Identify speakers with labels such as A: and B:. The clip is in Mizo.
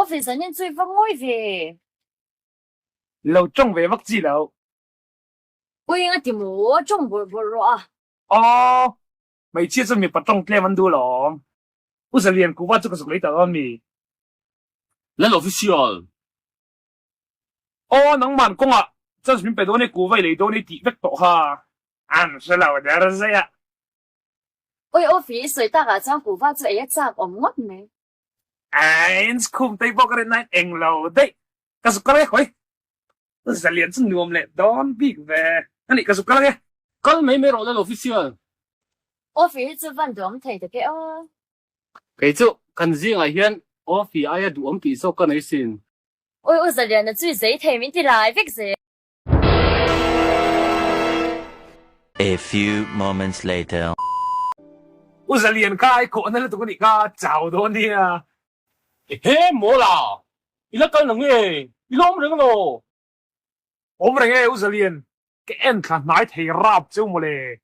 A: Office an in chu i va ngawi ve.
B: Lo tawng ve vak chi lo.
A: Ui nga ti maw, tawng bawrh bawrh rawh a.
B: Aw, hmeichhia chuan mipa tawng tlem an duh alawm. U Zalian kuhva chu ka zuk lei ta dawn mi?
C: Lal Official.
B: Aw, nangman kawngah chance min pe dawn e, kuhva i lei dawn e tih vek tawh kha. An hre lo der zai a.
A: Ui Offi, i sawi takah chuan kuhva chu ei a chak awm ngawt mai.
B: Ains khum tei pawh ka rin nain eng lo daih. Ka zuk kal e, hawi. Zalian chu nuam leh dawn bik ve. A nih ka zuk kal ang e.
C: Kal mai mai rawh Lal Official.
A: Offi hi chu van duhawm thei tak e aw.
C: Kei chu kan zingah hian Offi aia duhawm tih zawk ka nei sin.
A: Ui u Zaliana chu i zei thei min ti lai vek zel.
D: A few moments later.
B: U Zalian kha i khawhna lutuk a nih kha chau dawn nia.
C: Ehe maw la, i la kal nang e, i la awm reng elaw?
B: Awm reng e U Zalian, ka en thla hnai thei rap cheu mawle.